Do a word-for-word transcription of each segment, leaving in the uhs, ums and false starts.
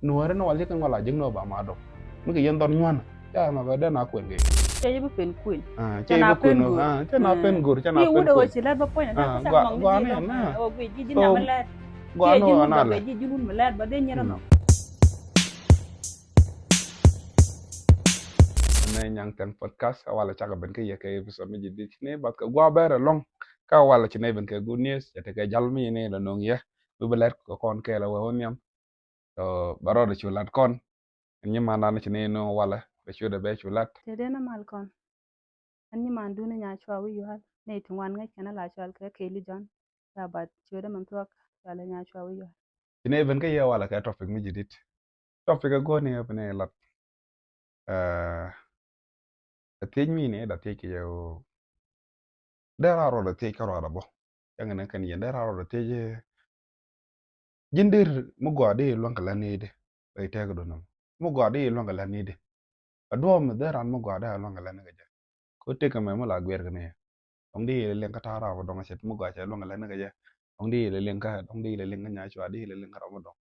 Nuɔ̱ɔ̱ri ni wal ci kɛn wal a ji̱k ni ɣöö ba ma dɔ̱ŋ. Mi kɛ yɛn dhɔr nyuan ca ma bɛ dee na kuɛn kɛ. Cɛ ji̱ bi pen kuɛn. Cɛ na pen go̱r. Cɛ na pen go̱r. Cɛ na pen go̱r. I̱ wut ɛ ɣöö ci lät bä puɔ̱ny ɛ dee kɛ ca ŋɔŋ ji̱ dɔ̱ŋ. Ɣöö guic ji̱ ji̱ nam mi lät. Cɛ ji̱ wut bɛ ji̱ ji̱ wut mi lät bä dee nyɛn rɔ nɔk. Nɛ nyaŋ tɛn podcast a walɛ cakɛ ben kä yɛ kɛ episode mi ji̱ di̱t ni bath kɛ gua̱a̱ bɛr ɛlɔ̱ŋ. Kä a walɛ ci nɛ ben kɛ good news cɛ tekɛ jal mi ni lɛ no̱ŋ yɛ. Bi bi lɛt kɛ kɔn kɛɛl a wee wä nhiam. So ba rɔɔdɛ cu lat kɔn. Ɛn nyimandan ci ni no̱o̱ŋ walɛ bɛ cu dɛ bɛ cu lat. Tɛ den a mal kɔn. Ɛn nyimandun nya cua wi̱i̱ yual ni ti ŋuan ŋäc kɛn a la cual kɛ kɛɛli jɔn. Ya bat cu dɛ min thuɔk cual nya cua wi̱i̱ yual. Ci ni ben kä yɛ walɛ kɛ topic mi ji̱ di̱t. Topic a go̱o̱ni a bi ni lat. Ɛ thiec mi ni da thiec kɛ yɛ o. Dee raa rɔɔdɛ thiec kä rɔɔdɛ bɔ. Cäŋ ni kɛn yɛn dee raa rɔɔdɛ thiec. Ji̱n dee mi gɔaa dee luäŋ kɛ lät ni di. Rɛy tɛk dun mi gɔaa dee luäŋ kɛ lät ni di. A duɔ̱ɔ̱p mi dee ran mi gɔaa dee luäŋ kɛ lät ni kɛ jɛ. Ko tëk kɛ mɛ mi la guɛɛr kɛ ni. Dɔŋ dee liŋ kä ta̱a̱ raa bɔ dɔŋ a cɛ mi gɔaa cɛ luäŋ kɛ lät ni kɛ jɛ. Dɔŋ dee liŋ kä dɔŋ dee liŋ kä nya cua dee liŋ kä ram mi dɔŋ.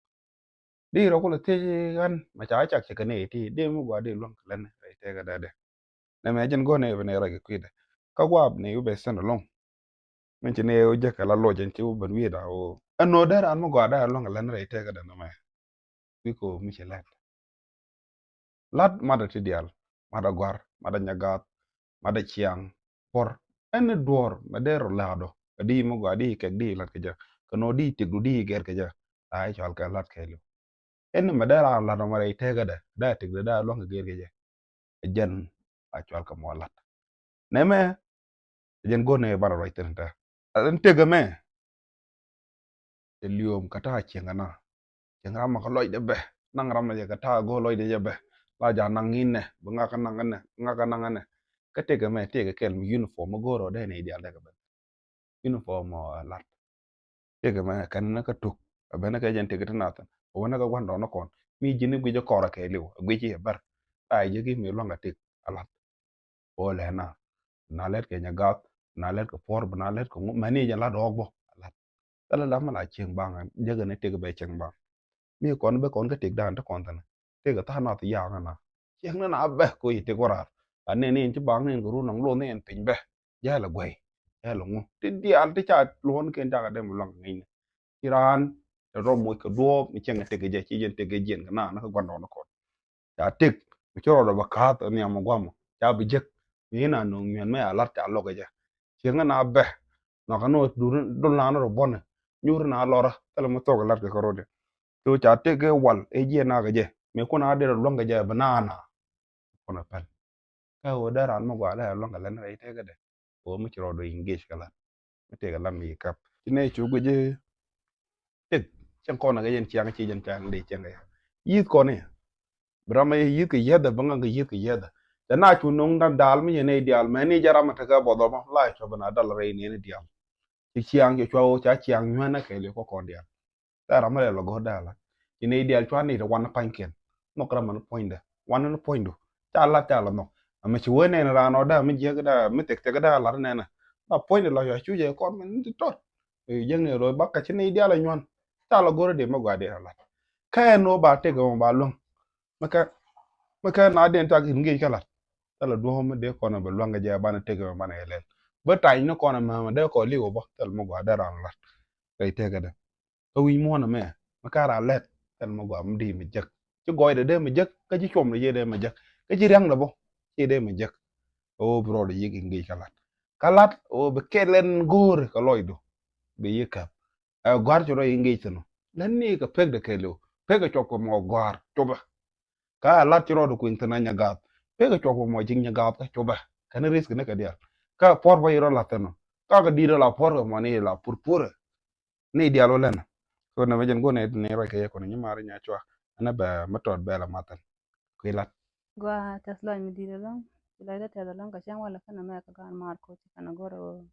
Di rɔ kulɛ thiec ɣän mɛ ca cak cɛ kɛ nɛy ti di mi gua di luäŋ kɛ lɛn rɛy tɛkɛ dɛdɛ. Nɛ mɛ jɛn go̱n nɛ bi nɛ rɔy kɛ kui̱dɛ kä gua ni bi bɛ sɛn alɔŋ. Min ci nɛ wä jɛ kɛ la loc jɛn ci wä ben wi̱i̱da wä ɛn nɔ dee raan mi gua dee luäŋ kɛ lɛn rɛy tɛkɛ dɛ nɔmɛ. Wi̱i̱ ko mi ci lɛn. Lat madɛ ti diaal, madɛ gɔ̱a̱r, madɛ nyagath, madɛ ciaŋ, puɔ̱r. Ɛn ni duɔ̱ɔ̱r mɛ dee rɔ la̱a̱dɔ kɛ di mi gɔaa di kɛk di lat kɛ jɛ kɛ nɔ di tikdu di gɛr kɛ jɛ. A i̱ cɔal kɛ lat kɛɛliw. Ɛn ni mɛ dee raan lat ɔmɔ rɛy tɛkädɛ dee tikdɛ dee luäŋ kɛ gɛr kɛ jɛ. Ɛ jɛn a cɔal kɛ mɔ lat. Nɛmɛ ɛ jɛn go̱n ɛ banɛ ruac thin tɛ. Ɛn tëk ɛmɛ. Cɛ liööm kɛ ta̱a̱ cieŋ kɛ na cieŋ ram ma kɛ lɔcdɛ bɛ naŋ ram ma cɛ kɛ ta̱a̱ go̱o̱r lɔcdɛ jɛ bɛ. La ja̱ naŋ in nɛ bi ŋakä naŋ in nɛ bi ŋakä naŋ in nɛ. Kä tëkɛ mɛ tëkɛ kɛl mi uniform mi go̱o̱r rɔ dee nɛ idial dee kɛ ben. Uniform ɔ lat. Tëkɛ mɛ kɛn ni kä tuk a ben ni kɛ jɛn tëkɛ ti nathɛn a wen ni kɛ gua̱n dɔɔn ni kɔn mi ji̱n ni guic ɛ kɔr a kɛɛliw a guic i̱ ɛ bär. La jɛ ki mi luaŋ kɛ tëk a lat. Bä lɛ na na lɛt kɛ nyɛ gath na lɛt kɛ puɔr bä na lɛt kɛ ŋu mɛ ni jɛ lat ɔɔk bä lat. Thilɛ lam mi la cieŋ baŋ jäkɛ ni tëk bɛ cieŋ baŋ. Mi kɔn bɛ kɔn kä tëk dan ti kɔn thɛnɛ tëk tha̱a̱ nath ya̱a̱ŋ na cieŋ ni na bɛ ko yi tëk wä raar. A ni ni ci baŋ ni kɛ run naŋ luɔth ni ɛn piny bɛ jɛ lɛ guɛy jɛ lɛ ŋu ti diaal ti ca luɔn kɛn cakɛ dee mi luaŋ ŋi̱ny ni. Ci raan tɛ rɔ moc kɛ duɔɔp mi cieŋ kɛ tëk jɛ ci jɛn tëk jɛ jiɛn kɛ na ni kɛ gua̱n dɔɔn ni kɔn. Ca tëk mi ci rɔɔdɛ bɛ ka̱a̱th ɛ nhiam ɛ gua̱mɔ ca bi jek. Mi in a no̱o̱ŋ nyuɛn mɛ a lat ca lɔk ɛ jɛ. Cieŋä na bɛ nhɔkä ni dul na ni rɔ buɔ̱nɛ nyuri na lɔrä thilɛ mi thok ɛ lat kɛ kɛ rɔɔdɛ. Tho ca tëk ɛ wal ɛ jiɛ na kɛ jɛ mi kun a dee rɔ luäŋ kɛ jɛ bi na na. Kun a pɛl. Kä ɣöö dee raan mi gɔaa lɛ a luäŋ kɛ lɛn rɛy tëkädɛ. Ɣöö mi ci rɔɔdɛ engage kɛ lat mi tëk kɛ lat mi yi kap ci nɛ cu guic. Tëk cieŋ kɔn kɛ yɛn ciaŋ ci jɛn ciaŋ dee cieŋ kɛ yɛ yi̱th kɔn i̱ bi ram yɛ yi̱th kɛ yi̱th ɛ bi ŋaŋ kɛ yi̱th kɛ yi̱th ɛ. Cɛ na cu no̱ŋ dan daal mi yɛn i̱ diaal mɛ ni jɛ ram tekɛ buɔth ɔmɔ la cuɔp na dal rɛy ni ni diaal. Ci ciaŋ ci cuaw ca ciaŋ nyuɛn kɛ liw kɔ kɔn diaal. Tɛ ram rɛ lɔ go̱r dee a lat ci ni diaal cua ni te wan pa̱nykiɛn. Nhɔk ram ni puɔ̱nydɛ wan ni puɔ̱nydu ca lat ca lɔ nhɔk. Amɛ ci wee nɛn raan ɔ dee mi jiäk dee mi thek thek dee a lat nɛnɛ. La puɔ̱nydɛ lɔ yɔ cu jɛ kɔn mɛ ni ti tɔt. Ɛ jiäk ni lo̱c bak kɛ ci ni diaal a nyuan. Ca lɔ go̱r dee mi gɔaa dee a lat. Kä ɛn ɣöö ba tëk ɛmɔ ba luäŋ. Mɛ kɛ mɛ kɛ na dee tak in ŋic kä lat. Ca lɔ duɔ̱ɔ̱k mi dee kɔn bɛ luäŋ kɛ jɛ banɛ tëk ɛmɔ banɛ kɛ lɛl. Bä ta̱ny ni kɔn ɛmɛ mɛ dee kɔn li̱w ɔ bä thil mi gɔaa dee raan lat. Kɛ tëkädɛ. Kä wi̱i̱ muɔ̱ɔ̱n ɛmɛ mi ka raan lɛt thil mi gɔaa mi di mi jek. Ci gɔɔydɛ dee mi jek kä ci cuɔmdɛ ci dee mi jek kä ci ria̱ŋdɛ bä ci dee mi jek. Ɣöö bi rɔɔdɛ yiëk i̱ ŋic kä lat kä lat ɣöö bi kɛl ɛn go̱o̱ri kɛ lɔcdu. Bi yiëk käp ɛ gɔ̱a̱r ci rɔ i̱ ŋic thi̱n ɔ lät ni kɛ pekdɛ kɛɛliw pekɛ cuɔp kɛ mɔ gɔ̱a̱r cupɛ. Kä ɛ lat ci rɔɔdɛ kui̱n thi̱n ɛ nyɛ gath pekɛ cuɔp kɛ mɔ ji̱k nyɛ gath kä cupɛ kɛn risk ni kɛ diaal. Kä puɔ̱r bä ci rɔ la̱th thi̱n ɔ kä kɛ di̱t rɔ la puɔ̱r kɛ mɔ ni la purpurɛ. Ni diaal wä lɛn. So nɛ mɛ jɛn go̱n ni ruac kɛ yɛ kɔn nyi mar nya cua ɛn bɛ mi tɔt bɛ la mathan. Kuilat. Gua tɛth lɔc mi di̱t ɛlɔŋ. Ci lɔc dee tɛth ɛlɔŋ kɛ cɛŋ walɛ kɛn ɛmɛ kɛ gaan mar koci kɛn ɛ go̱r ɛ wä.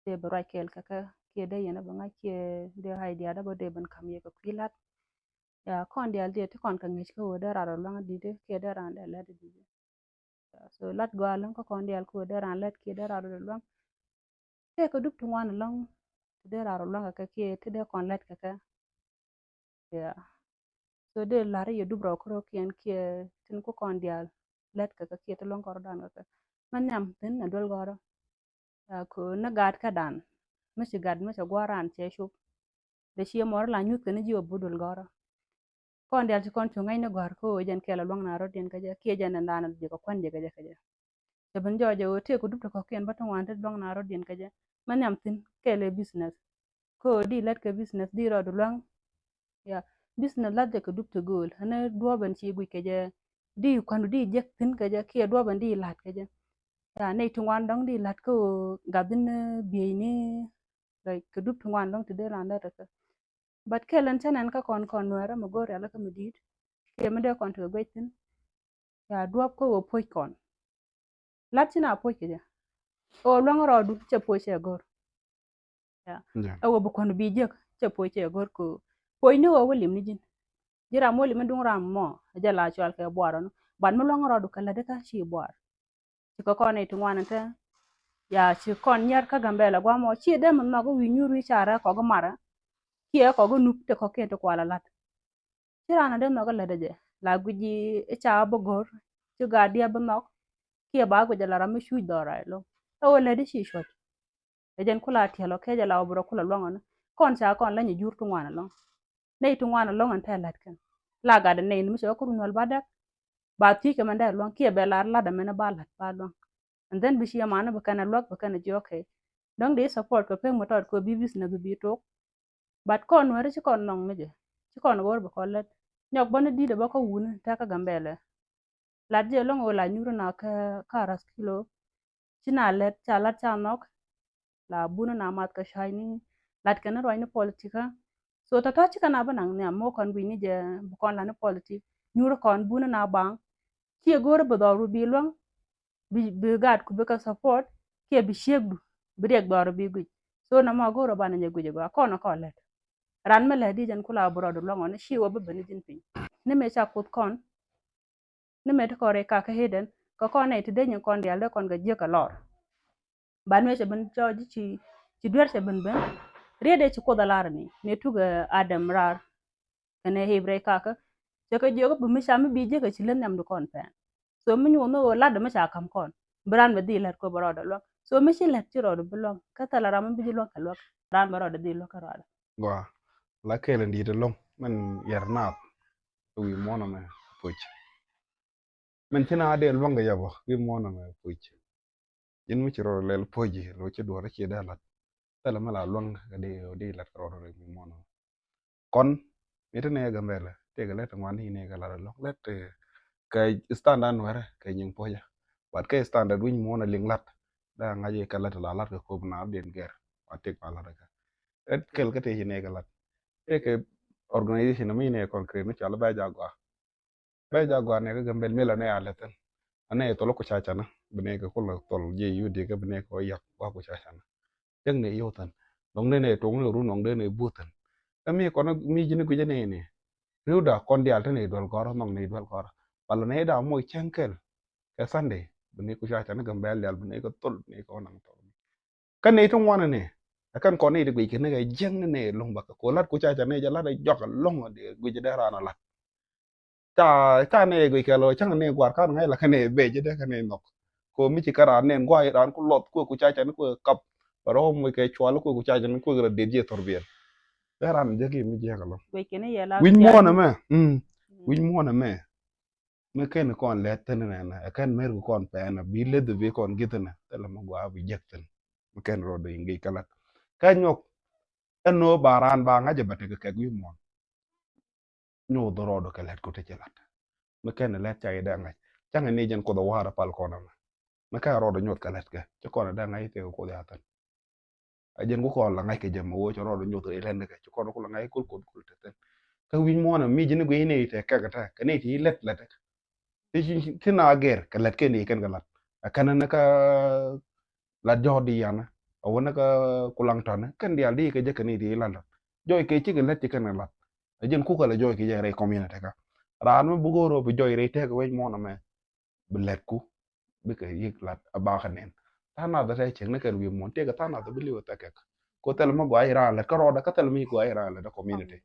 Dee bɛ ruac kɛɛl kɛ kɛ kiɛ dee yɛn ɛ bɛ ŋa̱c kiɛ dee idea dee bä dee ben ka̱m yɛ kɛ kuilat. Ya kɔn diaal diɛ ti kɔn kɛ ŋi̱c kä wä dee rar ɛlɔŋ di̱t kiɛ dee ran dee lɛt di̱t. So lat gɔaa ɛlɔŋ kä kɔn diaal kä wä dee ran lɛt kiɛ dee rar dee luaŋ. Tëë kɛ dup ti ŋuan ɛlɔ̱ŋ ti dee raar ɔ luaŋ kɛ kɛ kiɛ ti dee kɔn lɛt kɛ kɛ. Yeah. So dee la̱r yɛ dup rɔɔk kärɔ̱kiɛn kiɛ tin ku kɔn diaal lät kɛ kɛ kiɛ ti luäŋ kɔrɔdan kɛ kɛ. Mɛ nhiam thi̱n ɛ duel gɔ̱rä. Ɛ, kɛ ni gaat kädan mi ci gat mi cɛ gua̱a̱r raan cɛ cop. Dee ciɛ mɔr la nyuth kɛ ni ji̱ ɔ bi duel gɔ̱rä. Kɔn diaal ci kɔn cu ŋäcni gɔ̱a̱r kä ɣöö jɛn kɛl ɛ luäŋ na rɔ̱diɛn kä jɛ kiɛ jɛn ɛn daanɔ ji̱ kɛ kuän jɛ kɛ jɛ kɛ jɛ. Cɛ ben jɔɔc ɛ ɣöö tëëk kɛ dup ti kɔ̱kiɛn bä ti ŋuan ti luäŋ na rɔ̱diɛn kä jɛ. Mɛ nhiam thi̱n kɛl ɛ business. Kä ɣöö di lät kɛ business di rɔɔdu luäŋ. Ya, business la̱th jɛ kɛ dup ti gööl. Ɛn duɔ̱ɔ̱p ɛn ci guic kɛ jɛ. Di kuändu di jek thi̱n kɛ jɛ kiɛ duɔ̱ɔ̱p ɛn di la̱t kɛ jɛ. Ya, nɛy ti ŋuan dɔ̱ŋ di la̱t kä ɣöö gath in, eh, bieyni. Like, kɛ dup ti ŋuan dɔ̱ŋ ti dee lan lät ɛ kɛ. But kɛl ɛn cä nɛn kä kɔn kɔn nuɛɛrä mi go̱o̱r rialikä mi di̱i̱t. Kiɛ mi dee kɔn tekɛ guec thi̱n. Ya, duɔ̱ɔ̱p kä ɣöö puɔ̱c kɔn. Lat ci na puɔ̱c kɛ jɛ. Ɣöö luäŋ rɔɔdu cɛ puɔ̱c cɛ go̱r. Ya. Ɛ ɣöö bi kuɔn bi jiäk cɛ puɔ̱c cɛ go̱r kɛ ɣöö puɔ̱c ni ɣöö wä lim ni ji̱n. Ji̱ ram wä lim ni duŋ ram mɔ, ɛ jɛ la cual kɛ buar ɔnɔ. But mi luäŋ rɔɔdu kɛ lätdi kä ci buar. Ci kɛ kɔn i̱ ti ŋuan ɛ te. Ya, ci kɔn nyier kä Gambɛla guamɔ ci dee mi nhɔk i̱ wi̱i̱ nyuur wi̱i̱ carɛ kɔk i̱ marɛ. Kiɛ kɔk i̱ nup ti kɔ̱kiɛn ti kual a la̱t. Ci raan a dee nhɔk ɛ lätdɛ jɛ la guic i̱ ca bi go̱r ci gaat diɛ bi nhɔk. Kiɛ ba guic ɛ la ram mi cuc dhɔra ɛlɔ̱ŋ. Ɛ wä lätdi ci cuɔ̱c. Ɛ jɛn kula tiɛl ɔ kecɛ la wä bi rɔ kula luaŋ ɔni. Kɔn ca kɔn läny ɛ jur ti ŋuan ɛlɔ̱ŋ. Nɛy ti ŋuan ɛlɔ̱ŋ ɛn tɛ lät kɛn. La gat ɛ nɛy ni mi cɛ wä kuru nuɔl ba dɛk. Ba thiec kɛ mɛn dee luaŋ kiɛ bɛ lar lat ɛmɛn ba lat ba luaŋ. And then bi ci ɛman bi kɛn ɛ luäk bi kɛn ɛ jiɔk kɛ. Dɔ̱ŋ di support kɛ pek mi tɔt kɛ bi business bi tok. But kɔn weri ci kɔn nɔŋ ni jɛ ci kɔn go̱r bi kɔn lät. Nyɔk bä ni di̱t ɛ bä kä wuni tɛk kä Gambɛlɛ. Lat jɛ lɔŋ ɣöö la nyuri na kä kä Arath Kilo. Ci na lät ca lat ca nhɔk. La buni na math kä cayni lat kɛn ruacni politika. So tɔ̱tɔ̱ ci kɛn a bä naŋ nhiam mɔ kɔn gui̱ni jɛ bi kɔn lani politik nyuri kɔn buni na baŋ. Ci ɛ go̱o̱ri bi dhɔru bi luäŋ. Bi, bi gat ku bi kɛ support kiɛ bi ciekdu bi riɛk dhɔru bi guic. So na mɔ go̱o̱ri banɛ nyɛ guic ɛ gɔaa kɔn ɛ kɔn lät. Ran mi lät di jɛn kula bi rɔɔdu luäŋ ɔni ci wä bi beni ji̱n piny. Ni mëë ca kuth kɔn. Ni mëë ti kɔn rɛy kakä hidden kɛ kɔn nɛy ti dee nyin kɔn diaal dee kɔn kɛ jiäk kɛ lɔr. Ban mëë cɛ ben jɔɔc ci ci duer cɛ ben ben. Riet dee ci kuoth a lar ni mëë tuk Adam rar. Kɛnɛ Hebrew kakä cɛ kɛ jiök bi mi ca mi bi jiäk kɛ ci lät nhiam di kɔn pɛn. So mi nyuun ni ɣöö lat di mi ca ka̱m kɔn bi ran bɛ dhil lät kɔ bɛ rɔɔdɛ luäk. So mi ci lät ci rɔɔdɛ bi luäk kä thɛl a ram mi bi ji̱ luäk kɛ luäk ran bɛ rɔɔdɛ dhil luäk kä rɔɔdɛ. Gɔaa. La kɛɛl in di̱i̱t ɛlɔ̱ŋ min yɛr naath. Wi̱i̱ muɔ̱ɔ̱n ɛmɛ puc. Min ci na dee luäŋ kɛ yɛ bä wi̱i̱ muɔ̱ɔ̱n ɛmɛ puc. Ji̱n mi ci rɔ lɛl puc ji̱ lo ci duɔ̱ɔ̱r ci dee lat. Thilɛ mi la luäŋ kɛ dee dee lat kɛ rɔɔdɛ wi̱i̱ muɔ̱ɔ̱n ɛmɛ. Kɔn mi te nɛ Gambɛlɛ tëëkɛ lät ŋuan ni nɛ kɛ lat ɛlɔ̱ŋ lät kɛ standard nuɛrɛ kɛ nyiŋ puɔ̱cä. But kɛ standard wi̱i̱ muɔ̱ɔ̱n ɛ liŋ lat. Daa ŋa̱c kɛ lät la lat kɛ kop na den gɛr. Wa tëk ba lat kɛ. Ɛ kɛl kä tëë ci nɛ kɛ lat. Tëëkɛ organization mi nɛ kɔn kɛ mi cɔal bɛ ja gɔaa. Bɛ ja gɔaa nɛ kä Gambɛl mi la nɛ a lät thin. A nɛ thol ku ca canä bi nɛ kɛ kula thol jiɛ yudi kɛ bi nɛ kɛ wä yak gɔaa ku ca canä. Cäŋ ni yio̱w thin. Nɔŋ dee ni tuɔŋ ni run nɔŋ dee ni buth thin. Kä mi kɔn mi ji̱n guic ni ni. Riwda kɔn diaal te ni duel gɔrä nɔŋ ni duel gɔrä. Pal ni da moc cäŋ kɛl. Kɛ Sunday bi ni ku ca can ni Gambɛl diaal bi ni kɛ thol bi ni kɛ wä naŋ thol. Kä ni ti ŋuan ni. Ɛ kɛn kɔn ni ti guic kɛ ni kɛ jiäŋ ni ni luŋ bä kɛ ko lat ku ca can ni jɛ lat ɛ jɔk ɛ luŋ ɛ guic dee raan ɛ lat. Ca ca nɛ guic kɛ lɔ cäŋ nɛ guar kan ŋa̱c la kɛ nɛ bɛ jɛ dɛ kɛ nɛ nhɔk. Ko mi ci kɛ ran nɛ guay ran ku lɔth kuɛ ku ca can kuɛ kap. Bɛ rɔ mi kɛ cual kuɛ ku ca can kuɛ rɔ det jɛ thor biɛl. Bɛ ran jɛ ki mi jɛ kɛ lɔ. Guic kɛ ni yɛ la wi̱ny muɔn ɛmɛ. Wi̱ny muɔn ɛmɛ. Mi kɛn kɔn lɛt thin nɛ nɛ ɛ kɛn mer ku kɔn pɛn bi leth bi kɔn gith nɛ thilɛ mi gua bi jek thin. Mi kɛn rɔ dee ŋic kɛ lat kɛ nyɔk. Ɛn nɔ ba ran ba ŋa̱c ɛ bɛ tek kɛ wi̱ny muɔn. Nyoth rɔɔdɔ kɛ lɛt ku te ci lat. Mi kɛn lɛt ca yi dee ŋa̱c. Caŋ ni jɛn kuoth a wa̱a̱r a pal kɔn amɛ. Mi kɛn rɔɔdɔ nyoth kɛ lɛt kɛ ci kɔn a dee ŋa̱c i̱ thek kuoth ya thin. A jɛn ku kɔn la ŋa̱c kɛ jɛ mɛ wee cɛ rɔɔdɔ nyoth ri lɛn kɛ ci kɔn ku la ŋa̱c kul kɔn kul te thin. Kä wi̱ny muɔ̱ɔ̱n mi ji̱n gui̱c ni te kɛk te kɛ ni ti lɛt lɛt. Ti na gɛr kɛ lɛt kɛ ni kɛn kɛ lat. A kɛn ni kä lat jɔɔk di yanɛ a wä ni kä kulaŋ tɔni kɛn diaal di kɛ jɛ kɛ ni di lat lat jɔɔc kɛ cikɛ lɛt ci kɛn kɛ lat. A jɛn kukɛ lɛ jɔɔc kɛ jɛ rɛy community kä raan mi bi go̱o̱r bi jɔɔc rɛy tɛk wec muɔ̱ɔ̱n ɛmɛ bi lɛt ku bikɛ yik lat a bakɛ nɛn. Tha̱a̱ŋ nath tɛ cieŋ ni kɛn wi̱i̱ muɔ̱ɔ̱n tëëkɛ tha̱a̱ŋ nath bi li̱w ɛ thɛkɛk. Ko thɛl mi gɔaa i̱ raan lɛt kä rɔɔdɛ kä thɛl mi gɔaa i̱ raan lɛt ɛ community.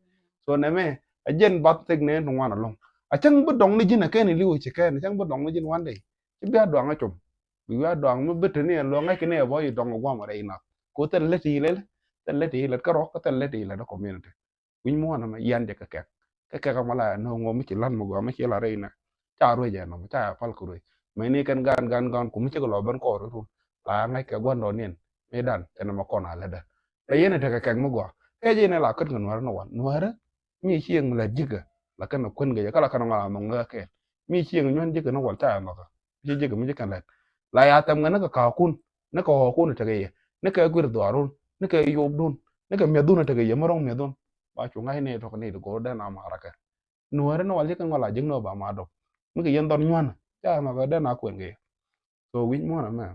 So nɛmɛ A jɛn bath thik nɛn ti ŋuan ɛlɔ̱ŋ. A cäŋ bi dɔŋ ni ji̱n ɛ kɛn iliw ci kɛn, a cäŋ bi dɔŋ ni ji̱n wan dee. Ci bia duaŋ a com. Bi wia duaŋ mi bi te ni ɛlɔ̱ŋ ŋäc kɛ ni ɛ bɔ yi dɔŋ ɛ guam rɛy nath. Ko thil lät ilɛl, thil lät ilɛl kärɔk, kä thil lät ilɛl community. Wi̱c muɔ̱ɔ̱n ɛmɛ yian jɛ kɛ kɛk. Kɛ kɛk ɛmɔ la ɛ no̱o̱ŋ ɣöö mi ci la̱t mi gɔaa mi ci la rɛy nɛ. Ca ruec ɛ nɔmɔ, ca ɛ pal kɛ ruec. Mɛni kɛn gaan, gaan, gaan, ku mi cikɛ lɔ ben kɔɔr run. La ŋäc kɛ gua̱ndɔɔŋniɛn. Mi dan, kɛn ɛmɛ kɔn a lätdä. La yɛn ɛ tekɛ kɛk mi gɔaa. Kɛ jɛ yɛn ɛ la kät kɛ nuäärä ni wan. Nuäärä. Mi cieŋ mi lät ji̱kä. La kɛn ɛ kuän kɛ jɛ. Kä la kɛn ɛ ŋɔl a nhɔk ŋäk kɛɛl. Mi cieŋ nyuan ji̱kä ni wal ca ɛ nhɔkä. Mi ci ji̱kä mi ci kɛn lät. La ya thɛm ŋɛ ni kɛ ka̱a̱kun. Ni kɛ ɣɔ̱ɔ̱kun tekɛ yɛ. Ni kɛ guir dhuaarun. Ni kɛ yopdun. Ni kɛ mi̱ethdun tekɛ yɛ. Mi ro̱ŋ mi̱ethdun. Ba cu ŋa̱c ni tɔk ni ti go̱o̱r dee na marakɛ. Nuäärä ni wal ci kɛ ŋɔl a ji̱k ni ɣöö ba ma dɔp. Mi kɛ yɛn dhɔr nyuanä. Ca ma bɛ den a kuɛn kɛ yɛ. So wi̱c muɔ̱ɔ̱n ɛmɛ.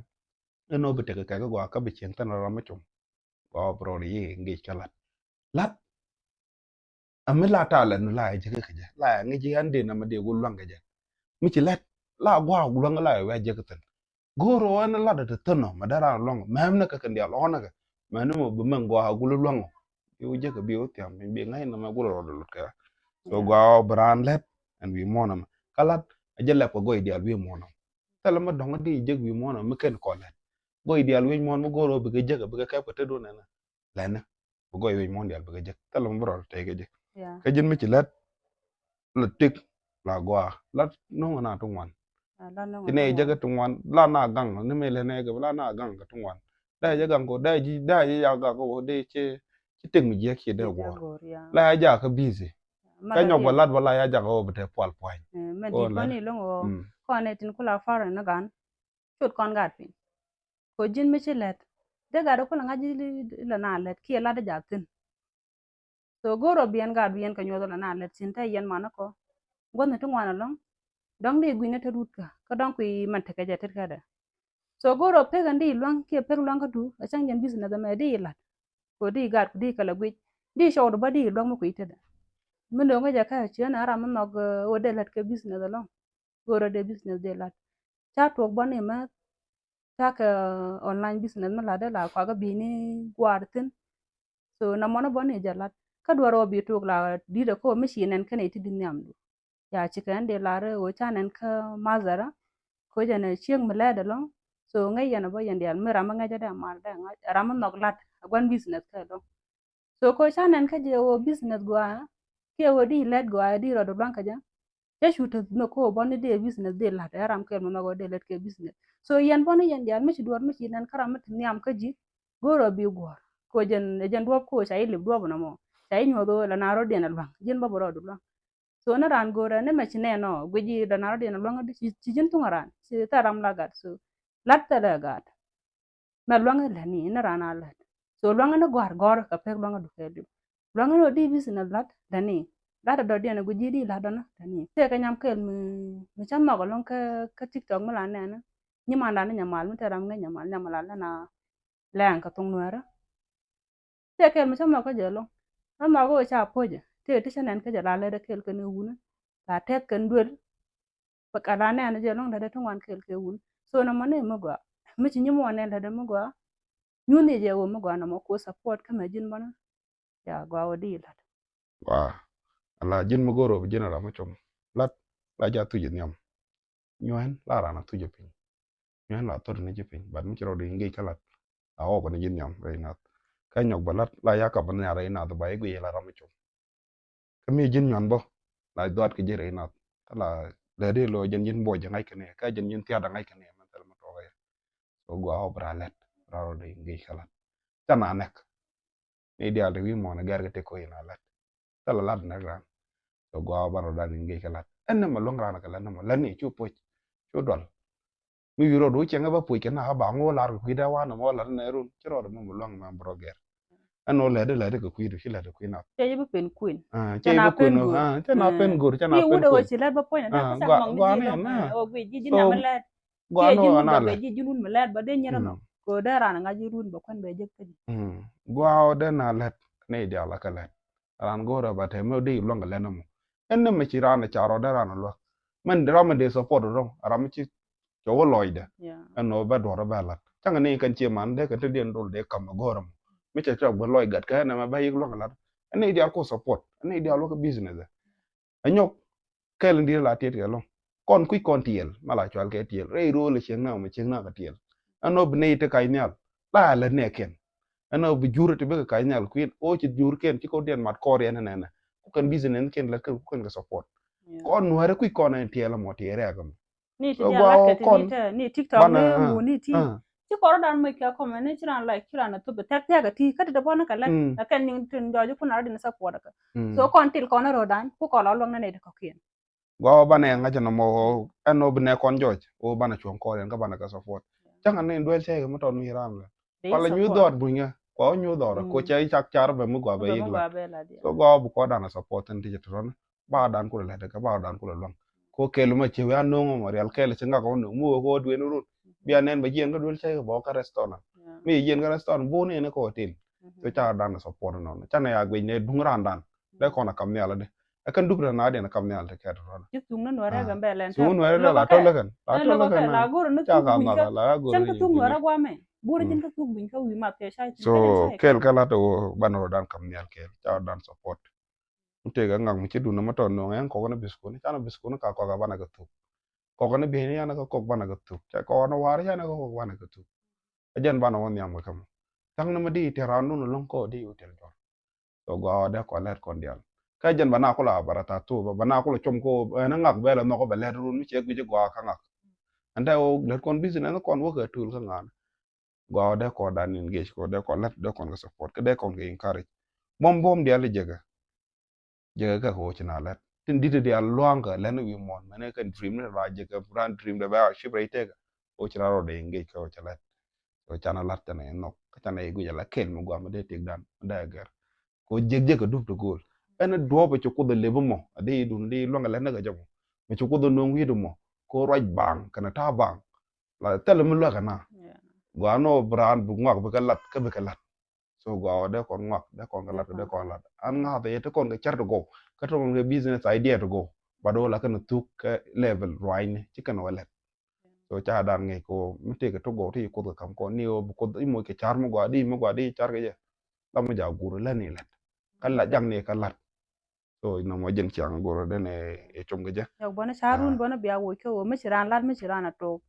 Ɛn ɣöö bi tekɛ kɛk gɔaa kä bi cieŋ thin ram mi com. Gɔaa bi rɔɔd i̱ ŋic kä la̱t. La̱t. Ɛ mi la ta̱a̱ lɛt ni la ɛ ji̱k kä jɛ. La ɛ ŋic i̱ ɣän den ɛmɛ dee wä luaŋ kɛ jɛ. Mi ci la̱t. La gua̱a̱k luaŋ la ɛ wä ji̱k thin. Go̱o̱r ɣöö ɛn latdä ti thänɔ mɛ dee raan luaŋ mɛmnɛ kɛ kɛn diaal ɣɔ̱nɛ kɛ mɛni mɔ bi mɛn gɔaa gul luaŋ ɔ. Bi wä jek kɛ bi wä thiam piny bi ŋa̱c nɔmɛ gul rɔɔdɛ lut kɛ. So gɔaa ɔ bi raan lɛt ɛn wi̱i̱ muɔ̱ɔ̱n ɛmɛ kä lat a jɛ lɛp kɛ gɔy diaal wi̱i̱ muɔ̱ɔ̱n ɛmɛ. Thilɛ mi dɔ̱ŋ di jek wi̱i̱ muɔ̱ɔ̱n ɛmɛ mi ken kɔ lɛt gɔy diaal wi̱i̱ muɔ̱ɔ̱n mi go̱o̱r ɣöö bi kɛ jek kɛ bi kɛ kɛp kɛ tetdun ɛnɛ. Lɛnɛ bi gɔy wi̱i̱ muɔ̱ɔ̱n diaal bi kɛ jek thilɛ mi bi rɔɔdɛ tɛy kɛ jek. Kä ji̱n mi ci lɛt la tik la gɔaa la no̱ŋ na ti ŋuan. Ti nɛ jɛ kɛ ti ŋuan la na gaŋ ni mɛ lɛ nɛ kɛ la na gaŋ kɛ ti ŋuan. Dee jɛ gaŋ ko dee ji dee jɛ ya gaŋ ko dee cɛ ci tek mi jiɛ kiɛ dee guɔr. La ya ja kɛ busy. Kä nyɔk ba lat ba la ya ja kɛ wä bi te pual puany. Mɛ di bani loŋ wä kɔn ɛ tin kula far ni gan. Cot kɔn gat piny. Ko ji̱n mi ci lɛt dee gat kulɛ ŋa̱c ilɛ na lɛt kiɛ lat ja thin. So go̱o̱r ɔ bi ɛn gaat bi ɛn kɛ nyuɔth la na lɛt cin te yɛn man kɔ. Gua̱thni ti ŋuan ɛlɔ̱ŋ. Dɔ̱ŋ di gui̱n ni te rut kä kä dɔ̱ŋ kui̱ mɛn tekɛ jɛ tet kädɛ. So go̱o̱r ɔ pek ɛn di luaŋ kiɛ pek luaŋ kä tu a cäŋ jɛn business ɛmɛ di la̱t. Ko di gaat ku di kɛ lɛ guic di cɔwdu bä di luaŋ mi kui̱ tetdɛ. Mi lo̱ŋ kä jɛ kä ciën a ram mi nhɔk ɣöö dee la̱t kɛ business ɛlɔ̱ŋ. Go̱o̱r ɔ dee business dee la̱t. Ca tuɔɔk bä ni mɛ ca kɛ online business mi la̱t dee la kuakä bi ni guaar thi̱n. So na mɔnä bä ni jɛ lat kä duɔr ɔ bi tok la di̱t ɛ ko mi ci nɛn kɛn iti di nhiam du. Ya ci kɛn di lar ɛ ɣöö ca nɛn kä madhara ko jɛn ɛ cieŋ mi lɛɛt ɛlɔ̱ŋ. So ŋäc yɛn ɛ bä yɛn diaal mi ram mi ŋäc ɛ dee mar dee ŋa̱c ram mi nhɔk lat ɛ gua̱n business kɛ ɛlɔ̱ŋ. So ko ca nɛn kä jɛ ɣöö business gɔaa kiɛ ɣöö di lɛt gɔaa di rɔɔdu luaŋ kä jɛ. Cä cu te nhök kä ɣöö bä ni dee business dee la̱t ɛ ram kɛl mi nhɔk ɣöö dee lɛt kɛ business. So yɛn bä ni yɛn diaal mi ci duɔ̱ɔ̱r mi ci nɛn kä ram mi ti nhiam kä ji̱ go̱o̱r ɔ bi guɔ̱ɔ̱r. Ko jɛn ɛ jɛn duɔ̱ɔ̱p ko ca ilip duɔ̱ɔ̱p nɔmɔ ca inyuɔth ɣöö la na rɔ̱diɛn ɛ lua̱ŋ ji̱n bä bi rɔɔdu lua̱ŋ. So ni raan go̱o̱rɛ ni mɛ ci nɛn ɔ guic i̱ dɔ̱ na rɔ̱diɛn ɛ lua̱ŋ ci ji̱n thuŋ raan ci thɛl ram la gat. So lat thɛlɛ gat. Mɛ lua̱ŋ ilɛni ni raan a lät. So lua̱ŋ ni gɔ̱a̱r gɔ̱r kɛ pek lua̱ŋ du kɛ liu. Lua̱ŋ ni ɔ di business lat lɛni. Lat a dɔ̱diɛn a guic i̱ di lat dɔ̱na lɛni. Tëë kɛ nyam kɛl mi mi ca nhɔk ɛlɔ̱ŋ kä kä TikTok mi la nɛn. Nyimandan ni nyamal mi te ram ŋäc nyamal nyamal a lɛn a lɛŋ kɛ thuŋ nuɛɛrä. Tëë kɛl mi cä nhɔk kä jɛ ɛlɔ̱ŋ. Ɛ nhɔk kä wä ca puɔ̱cɛ tëë ti cä nɛn kä jɛ la lɛt ɛ kɛl kɛn ɛ wuni. La tɛth kɛn duel. Bɛ kat la nɛn jɛ ɛlɔ̱ŋ lɛt ɛ ti ŋuan kɛl kɛ wuni. So nɔmɔ ni mi gɔaa mi ci nyi muɔ̱ɔ̱n nɛn lɛt ɛ mi gɔaa. Nyuuth ni jɛ wä mi gɔaa nɔmɔ ko support kä mɛ ji̱n bɔnä. Ya gɔaa wä di lat. Wa ala ji̱n mi go̱o̱r wä bi ji̱n a ram mi com lat la ja thuc nhiam. Nyuɛn la ran a thuc piny. Nyuɛn la thot ni ji̱ piny but mi ci rɔ di ŋic kä lat. A wä bä ni ji̱n nhiam rɛy nath. Kä nyɔk bä lat la ya kap bä nhiam rɛy nath ba i̱ guic la ram mi com. Kä mi ji̱n nyuan bä la dhuat kɛ ji̱ rɛy nath. Kä la lɛ di lo jɛn ji̱n buɔc jɛ ŋa̱c kɛ ni kä jɛn ji̱n thiat a ŋa̱c kɛ ni mɛn thil mi tuɔk yɛ. So gua wä bä ra lɛt ra rɔ di ŋic kä lat. Ca na nɛk. Ni diaal ti wi̱i̱ muɔ̱ɔ̱n a gɛr kɛ ti ko̱ in a lät. Thilɛ lat nɛk raan. Kɛ gɔaa banɛ rɔ dan in gec kɛ lat ɛn nɛmɛ luäŋ raan kɛ lät nɛmɛ lät ni cu puc. Cu dual. Mi wi̱i̱ rɔɔd wä cieŋ ɛ bä puc kɛ na kä ba ŋo̱o̱ lar kɛ kui̱ dee wanɛ mɔ lat nɛ run ci rɔɔd mɛ mi luäŋ mɛ bi rɔ gɛr. Ɛn nɔ lät lät kɛ kui̱ du ci lät kɛ kui̱ nath. Cɛ ji̱ bi pen kuin. Cɛ na pen go̱r cɛ na pen go̱r cɛ na pen kuin. Ci lät bä puɔ̱ny a dee kä cak mɔŋ ni ji̱ lɔŋ ɛ wä guic ji̱ ji̱ nam lät. Gua ni wana lɛ. Ji̱ ji̱ run mi lɛt ba dee nyɛrɛ nɔ. Ko dee ran ŋa̱c ji̱ run ba kuɛn bɛ jek kä ji̱. Gua ɔ dee na lɛt ni diaal a kä lɛt. Ran go̱o̱rɛ ba tɛm ni dee luäŋ kɛ lɛt ni mɔ. Ɛn ni mɛ ci ran ca rɔ dee ran luäk. Mɛn ram mi dee support rɔŋ ram mi ci cɔ wä lɔcdɛ. Ɛn nɔ bɛ duɔr bɛ lat cäŋ ni kɛn cie man dee kɛn ti diɛn dol dee kam go̱o̱rɛ mɔ. Mi cɛ cɔk bɛ lɔc gat kɛ ɛn ɛmɛ bɛ yik luäŋ kɛ lat. Ɛn ni diaal ko support ɛn ni diaal wä kɛ business. Ɛ nyɔk kɛl in di̱t la tiɛt kɛ lɔ̱ŋ. Kɔn kui̱ kɔn tiɛɛl ma la cual kɛ tiɛɛl rɛy ro̱o̱l ɛ cieŋ na mɛ cieŋ na kɛ tiɛɛl. Ɛn ɔ bi nɛy ti kac nhial la lät nɛ kɛn. Ɛn ɔ bi jur ti bikɛ kac nhial kui̱n ɔ ci jur kɛn ci kɔn diɛn mat kɔɔr yɛn nɛnɛ. Ku kɛn business kɛn lät kɛn ku kɛn kɛ support. Kɔn nuɛrɛ kui̱ kɔn ɛn tiɛɛl mɔ tiɛɛl rɛɛk mɔ. Ni ti So diaal lat gɔaa kɛ ti kɔn ni te ni TikTok banɛ ni ah, ŋu ni ti. Ah. Ci kɔrɔ dan moc kɛ kɔmɛ ni ci ran like ci ran a thop tɛk tɛk a ti kä ti dɛ bɔn kɛ lɛt. Mm. Ɛ kɛn ni tin jɔji kun a rɔ din support kɛ. Mm. So kɔn til kɔn a rɔ dan ku kɔn a luɔŋ ni nɛy ti kɔkiɛn. Gɔaa banɛ ŋa̱c nɔmɔ ɛn ɔ bi nɛ kɔn jɔc ɔ banɛ cuɔ̱ŋ kɔɔr yɛn kä banɛ kɛ support. Cäŋ a ni duel cɛ kɛ mi tɔn mi ram lɛ. Kɔlɛ nyuth dhɔr bunyä kua wä nyuth dhɔr ko cɛ cak car bɛ mi gua bɛ yik la. So gua wä bi kua dan a support tin ti cɛ tɔrɔn ba dan kulɛ lɛ dɛ kɛ ba dan kulɛ luaŋ. Ko kɛl ma cɛ wä a noŋ ma rial kɛl cɛ ŋak wä noŋ mi wä ko wä dueni run. Bia nɛn bɛ jiɛn kä duel cɛ kɛ bɔ kä restaurant. Mi jiɛn kä restaurant bu ni ni ko hotel. So ca dan a support nɔn ca na ya guic ne duŋ ran dan. Dɛ kɔn a kam nhial dɛ. Ɛ kɛn dup rɛ na diɛn kam nhial ti kɛt rɔn. Ci thuk ni nuɛrɛ gɛ mbɛ lɛn. Thuk nuɛrɛ la tɔl kɛn la tɔl kɛn la gor ni ca thuk kam buny la la gor cɛn kä ni thuk nuɛrɛ gua mɛ. Bur jin kä thuk buny kä wi ma pɛ ca. So kɛl kɛ la tɔ ban rɔ dan kam nhial kɛl ca dan support. Mɛ tëë kɛ ŋak mi ci dun ma tɔ nɔŋ ɛn kɔk ni biskuni ca ni biskuni ka kɔk a ban a kɛ thuk. Kɔk ni biɛni yan kɛ kɔk ban a kɛ thuk ca kɔk ni war yan kɛ kɔk ban a kɛ thuk. Ɛ jɛn ban a wä nhiam kɛ kɛ mɔ. Thaŋ ni ma di tɛ ran dun lɔŋ kɔ di wä tɛl jɔr. So gɔaa dee kɔn lɛt kɔn dial. Kä jɛn ba na kulɛ a bara ta tu ba na kulɛ com ko ɛn ŋak bɛ lɛ nhɔk bɛ lɛt run mi cɛ guic gɔaa kä ŋak. Ɛn dee wä lɛt kɔn business kɔn wä kɛ tul kä ŋan. Gɔaa dee kɔn dan engage kɔ dee kɔn lɛt dee kɔn kɛ support kä dee kɔn kɛ encourage. Buɔm buɔm dial jɛ kɛ jɛ kɛ kɛ kɛ wä ci na lɛt tin dit dial luaŋ kɛ lɛn wi̱i̱ muɔn mɛn kɛ dream ni ra jɛ kɛ ran dream dee bɛ a ship rɛ itek. Wä ci ra rɔ dee engage kɛ wä ci lɛt. So canɛ lat canɛ nhɔk kä canɛ i̱ guic ala kɛl mi guam mi dee tik dan mi dee gɛr. Ko jek jek a dup ti go̱o̱l. Ɛn a duɔp a ci kuoth a lep mɔ a dee idun dee iluaŋ a lɛt ni kɛ jɛ mɔ. Mi ci kuoth a nuɔ̱ŋ wi̱i̱t mɔ ko ruac baŋ kɛn a ta̱a̱ baŋ. La thɛl mi luäk a na. Gua nɔ bi raan bi ŋuak bi kɛ lat kä bi kɛ lat. So gua wä dee kɔn ŋuak dee kɔn kɛ lat dee kɔn lat an ŋa̱th a yɛ ti kɔn kɛ cär ti gɔw kä ti kɔn kɛ business idea ti gɔw. Ba doo la kɛn a thuk kɛ level ruacni ci kɛn wä lɛt. So ca dan ŋi̱i̱c kɛ ɣöö mi tëëkɛ ti gɔw ti ci kuoth kɛ ka̱m kɔn ni ɣöö bi kuoth i̱ moc kɛ car mi gɔaa di mi gɔaa di car kɛ jɛ. La mi ja gur lät ni lät kä la jak ni kɛ lat. So nɔmɔ jɛn ciaŋ gur den ɛ com kɛ jɛ. Yɔk bɔni car run bɔni bia woc kɛ ɣöö mi ci ran lat mi ci ran a tok.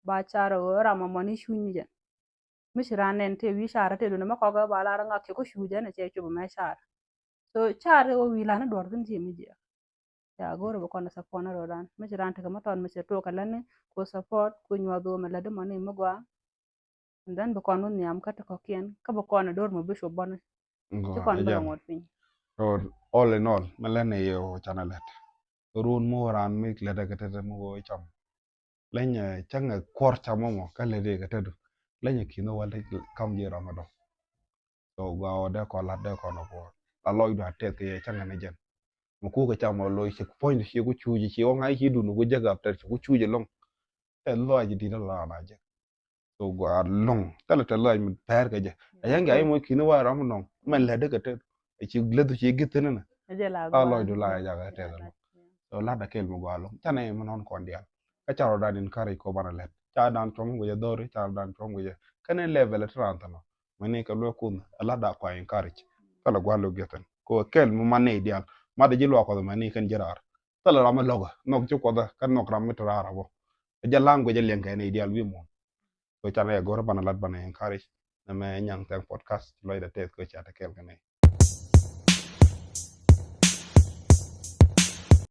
Ba car ɣöö ram a mɔni cuny mi jɛn. Mi ci ran nɛn tëë wi̱i̱ car tëë duni mi kɔkɛ ba lar ŋak cɛ kä cuc ɛn a cɛ cop mɛ car. So car kɛ ɣöö wi̱i̱ lan ni duɔr thin ci mi jiɛk. Ya go̱o̱r bi kɔn support ni rɔɔdan mi ci raan tekɛ mi tɔt mi ci tuɔk kɛ lätni ko support ko nyuɔth wä mi lätdi mɔni mi gɔaa. And then bi kɔn wä nhiam kä ti kɔkiɛn kä bi kɔn a do̱r mi bi cop bɔni. Ci kɔn bi rɔ ŋuɔt piny. So all in all mi lätni yɛ wä canɛ lät. Run mi wä raan mi lätdɛ kɛ tetdɛ mi wä cam. Leny cäŋɛ kuɔr cam mɔ kä lätdɛ kɛ tetdu. Leny ki̱n wä wal ti kam ji̱ ram mi dɔ̱ŋ. So gɔaa wä dee kɔn lat dee kɔn a kuɔr la lɔcdu a tɛth kɛ yɛ cäŋɛ ni jɛn. Mi kukɛ cam ɔ loc ci puɔ̱nydu ci ku cuuc ci wä ŋa̱c ci duni ku jek a tɛth ci ku cuuc ɛlɔ̱ŋ. Tɛth lɔac di̱t a la na jek. So gɔaa lɔ̱ŋ thilɛ tɛth lɔac mi pɛr kɛ jɛ. A yɛn gɛ a yɛ moc ki̱n wa ram nɔŋ mɛn lɛ dee kɛ tɛth. Ci leth ci gi̱th thin ni. A lɔcdu la ya jakɛ tɛth ɛlɔ̱ŋ. So lat a kɛl mi gɔaa lɔ̱ŋ canɛ mi nɔn kɔn dial. Kä ca rɔ dan encourage ko banɛ lɛt ca dan cuɔm guicɛ dhori ca rɔ dan cuɔm guicɛ kɛn in level ti ran thin nɔ. Mɛni kɛ luɛ kun a lat da kua encourage. Thilɛ gua̱l lo giethin ko kɛl mi man ni dial mat ji̱ luak kɔth mɛni kɛn ji̱ raar. Thilɛ ram mi lɔk nhɔk ci kuɔth kä nhɔk ram mi ti raar a bɔ. Jɛ laŋ guicɛ liɛŋ kɛ ni dial wi̱i̱ muɔ̱n. Ko canɛ yɛ go̱r banɛ lat banɛ encourage. Nɛ mɛ nyaŋ tɛŋ podcast lɔcdɛ tɛth ko ca te kɛl kɛ ni.